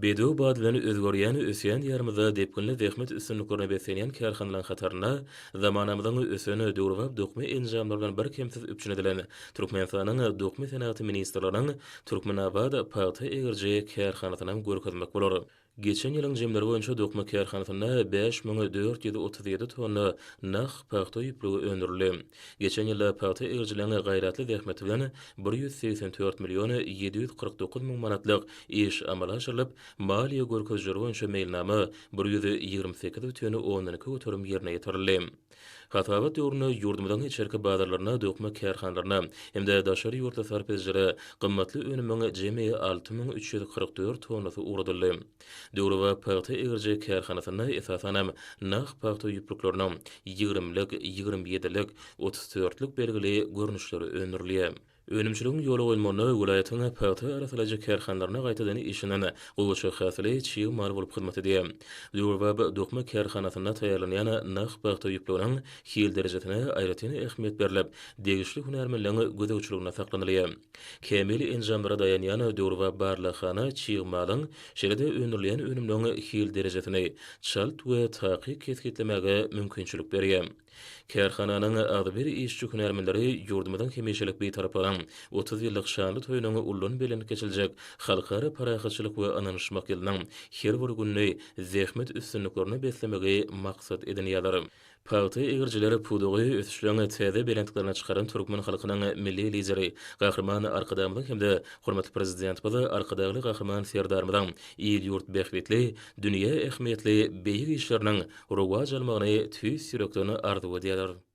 Bedew bady bilen özgerýän, ösýän Diýarymyzda depginli zähmet üstünliklerine beslenýän kärhanalaryň hatarynda zamanamyzyň ösen, döwrebap dokma enjamlary bilen birkemsiz üpjün edilen Türkmenistanyň Dokma senagaty ministrliginiň Türkmenabat pagta egiriji kärhanasynam görkezmek bolar. Geçen ýylyň jemleri boýunça dokma kärhanasynda 5437 tonna nah pagta ýüplügi öndürildi. Geçen ýylda pagta egirijileriň gaýratly zähmeti bilen 184 million 749 müň manatlyk iş amala aşyrylyp, maliýe görkezijileri boýunça meýilnama 128 bütin ondan iki göterim ýerine ýetirildi. Hasabat döwründe ýurdumyzyň içerki bazarlaryna dokma kärhanalaryna hem-de daşary ýurtly sarp edijilere gymmatly önümiň jemi 6344 tonnasy ugradyldy. Döwrebap pagta egiriji kärhanasynda esasanam nah pagta ýüplükleriniň ýigrimlik, ýigrimi ýedilik, otuz dörtlük belgili görnüşleri öndürilýär. Önümçiligiň ýola goýulmagynda welaýatyň pagta arassalaýjy kärhanalaryna gaýtadan işlenen gowaça hasyly çig mal bolup hyzmat edýär. Döwrebap dokma kärhanasynda taýýarlanýan nah pagta ýüplüginiň hil derejesine aýratyn ähmiýet berlip, degişli hünärmenleň gözegçiliginde saklanylýar. Kämil enjamlara daýanýan döwrebap barlaghana çig malyň, şeýle-de öndürilýän önümleň hil derejesini çalt we takyk kesgitlemäge mümkinçilik berýär. Kärhananyň agzybir işçi-hünärmenleri ýurdumyzyň hemişelik Bitaraplygynyň 30 ýyllyk şanly toýunyň ullan bellenip geçiljek Halkara parahatçylyk we ynanyşmak ýylynyň her bir gününi zähmet üstünliklerine beslemegi maksat edinýärler. Pagta egirijiler pudagy ösüşleň täze belentliklerine çykaran türkmen halkynyň Milli Lideri Gahryman Arkadagymyzyň hem-de hormatly Prezidentimiz Arkadagly Gahryman Serdarymyzyň il-ýurt bähbitli, dünýä ähmiýetli beýik işleriniň rowaç almagyny tüýs ýürekden arzuw edýärler.